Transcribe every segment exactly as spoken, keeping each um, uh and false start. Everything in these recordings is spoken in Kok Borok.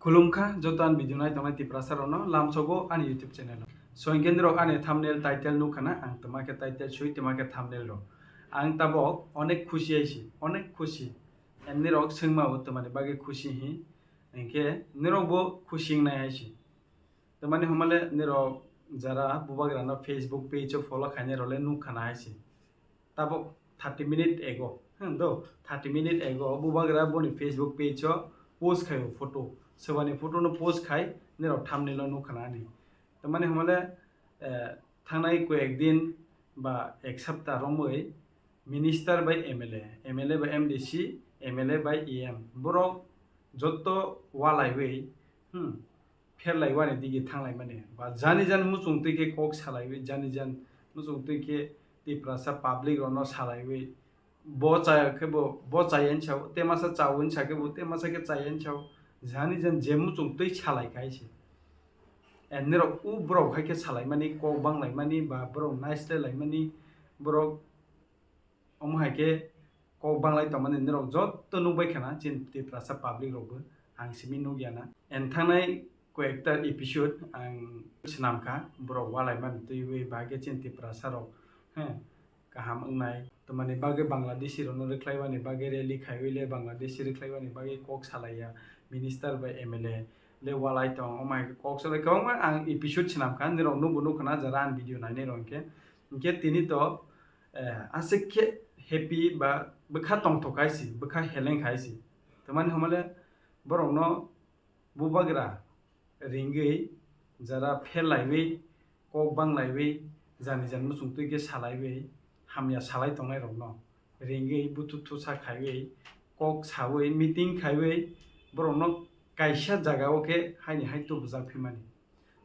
Khulumkha joto ani video nai tongnai Tiprasa rokno lamsogo ani YouTube channel o. So hinkhe norok ani thumbnail title nukha na, ang twma khe title sui twma khe thumbnail rok. Ang tabok onek khusi hai si, onek khusi. And norok swngma bo twmani bagwi khusi hi, hinkhe norok bo khusi wngnai hai si. Twmani hwnmale norok jara bubagrano Facebook page o follow khainai rok le nukha na hai si. Tabok thirty minute ago, hmm, do, thirty minute ago bubagra boni Facebook page o post khaio photo, swbani photo no post khai norok thumbnail o nukha na ani. Tamani hwnmale, eh, thangnai koyek din ba ek sapta romwi minister bai M L A, M L A bai M D C, M L A bai E M, borok jotto walaiwi, hmm, pherlaiwani digi thanglaimani ba jani jan muchung twi khe kok salaiwi, jani jan muchung twi khe Tiprasa public rokno salaiwi, bo chaya khe bo, bo chaya hinwi sao, te masa chao hinwi sa khe bo, te masa khe chaya hinwi sao, jani jan je muchung twi salai khai se. And norok u borok hai khe salaimani, kok banglaimani ba borok naislelaimani, borok omo hai khe kok banglai tongmani norok jotto nukbai khana chini Tiprasa public rokbo, ang simi nukya na. And thangnai koyekta episode ang swnam kha, borok walaimani twiwi ba khe chini Tiprasa rok, he, kaham wngnai. Tamani bagwi Bangladeshi rokno rwkhlaiwani bagwi rally khaiwi le Bangladeshi rwkhlaiwani bagwi kok salaiya minister bai M L A le walai tong, omo hai khe kok salai kwbangma ang episode swnam kha, norok nukbo nukha na jara ani video nainai rok hinkhe. Hinkhe tini to, eh, aswk khe happy ba bwkha tongthok khai si, bwkha heleng khai si. Tamani hwnmale borokno bubagra ringwi, jara pherlaiwi, kok banglaiwi, jani jan muchung twi khe salaiwi, hamya salai tongnai rokno ringwi, buthu thusa khaiwi, kok sawi, meeting khaiwi, borokno kaisa jaga o khe haini hai tubujak phimani.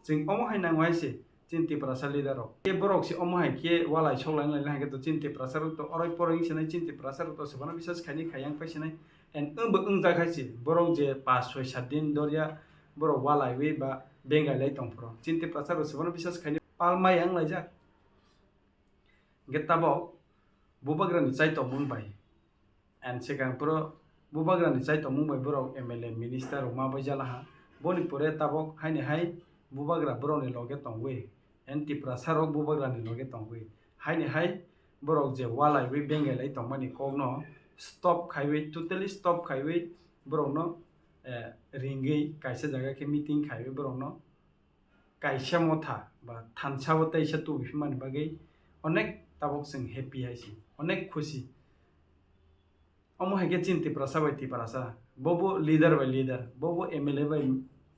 Chwng omo hai nango hai se, chini Tiprasa leader rok. Khe borok se omo hai khe walai soklai wng lai hai khe to chini Tiprasa rok to oroi poroi wng sinai, chini Tiprasa rok to se bono bisas khaini khai yang pai sinai. And wng bo wng jak hai se, borok je pas soi sat din dorya borok walaiwi ba bengai lai tong phuru. Chini Tiprasa rok se bono bisas khaini pal mai yang lai jak. Hingke tabok bubagrani chaitokmung bai, and swkang phuru bubagrani chaitokmung bai borok M L A minister rok ma bai jala ha. Boni pore tabok haini hai bubagra borokni loge tongwi, and Tiprasa rok bubagrani loge tongwi. Haini hai borok je walaiwi bengailai tongmani kokno stop khaiwi, totally stop khaiwi borokno, eh, ringwi kaisa jaga khe meeting khaiwi borokno kaisa motha ba thansa o teisa tubu phimani bagwi onek tabok chwng happy hai se, onek khusi. Omo hai khe chini Tiprasa bai Tiprasa, bobo leader bai leader, bobo M L A bai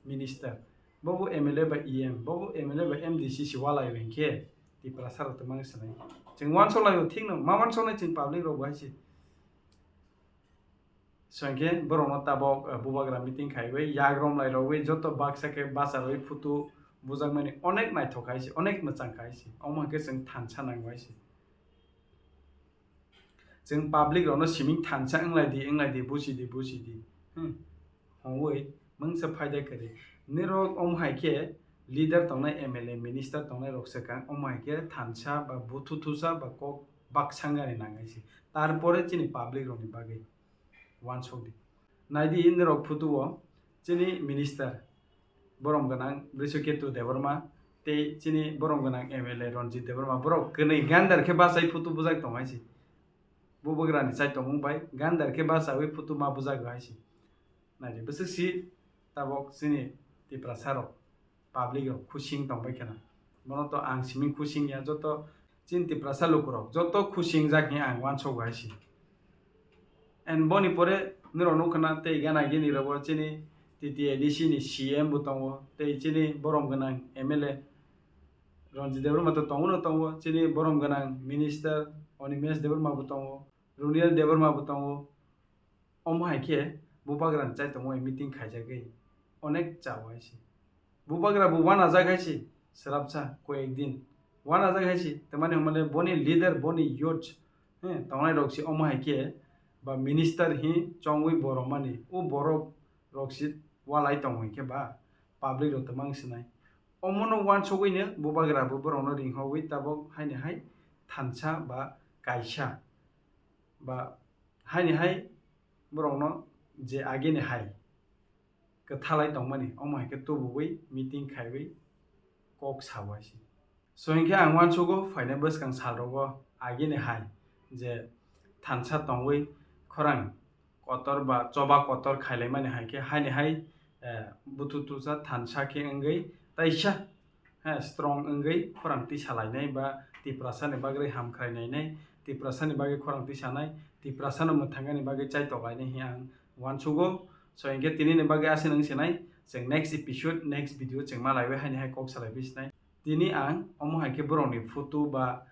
minister, bobo M L A bai E M, bobo M L A bai M D C se walai bai khe Tiprasa rok twmang sinai. Chwng uansuk lai o thik no, ma uansuk nai chwng public rok bo hai se. Swngkhe borokno tabok, eh, bubagra meeting khaiwi, yak romlai rogwi, joto baksa khe bachawi photo bujakmani onek naithok khai se, onek mwchang khai se. Omo hai khe chwng thansa nango hai se. Chwng public rokno siming thansa wnglai di, wnglai di, busi di, busi di. Hmm. Hongwi mungsa phaida kwrwi. Nirok omo hai khe leader tongnai, M L A, minister tongnai rok swkang, omo hai khe thansa ba buthu thusa ba kok baksa wngani nangai se. Tarpore chini public rokni bagwi uansuk di. Nai di, nirok photo o chini minister borom gwnang Brishaketu Debbarma tei chini borom gwnang M L A Ranjit Debbarma, borok kwnwi gandar khe bachai photo bujak tong hai se. Bubagrani chaitokmung bai gandar khe bachawi photo ma bujak hai se. Nai di, bwswk si tabok chini Tiprasa rok. Public rok khusi wng tong bai kheno. Bono to ang simi khusi wng ya, joto chini Tiprasa lukurok joto khusi wngjak hinwi ang uansukgo hai se. And boni pore norok nukha na tei gana gini rogo chini T T A D C ni C M bo tongo, tei chini borom gwnang M L A Ranjit Debbarma to tongo no tongo, chini borom gwnang minister Animesh Debbarma bo tongo, Runiel Debbarma bo tongo. Omo hai khe bubagrani chaitokmung bai meeting khaijagwi onek chao hai se. Bubagra bo uanajak hai se, swrapsa koyek din uanajak hai se. Tamani hwnmale boni leader, boni youth, he, tongnai rok se omo hai khe ba minister hi chongwi bo romani, o borok rok se walai tongo hinkhe ba public rok twmang sinai. Omono uansugwino bubagra bo borokno ringhowi tabok haini hai thansa ba kaisa ba haini hai borokno je agini hai kwthalai tongmani, omo hai khe tubuwi meeting khaiwi kok sao hai se. So hinkhe ang uansugo phainai bwskang salrogo agini hai je thansa tongwi khorang kotor ba choba kotor khailaimani hai khe haini hai, eh, buthutusa thansa khe wngwi taisa, eh, strong wngwi khorang tisalainai ba Tiprasani bagwi hamkhrai nainai, Tiprasani bagwi khorang tisanai, Tiprasano mwthangani bagwi chaitoknai hinwi ang uansugo. So hinkhe tinini bagwi aswk wng sinai, chwng next episode, next video chwng malaiwi haini hai kok salaiwi sinai. Tini ang omo hai khe borokni photo ba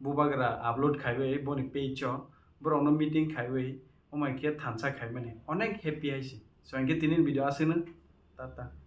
bubagra upload khaiwi boni page o borokno meeting khaiwi omo hai khe thansa khaimani onek happy hai se. So hinkhe tinini video aswkno, tata.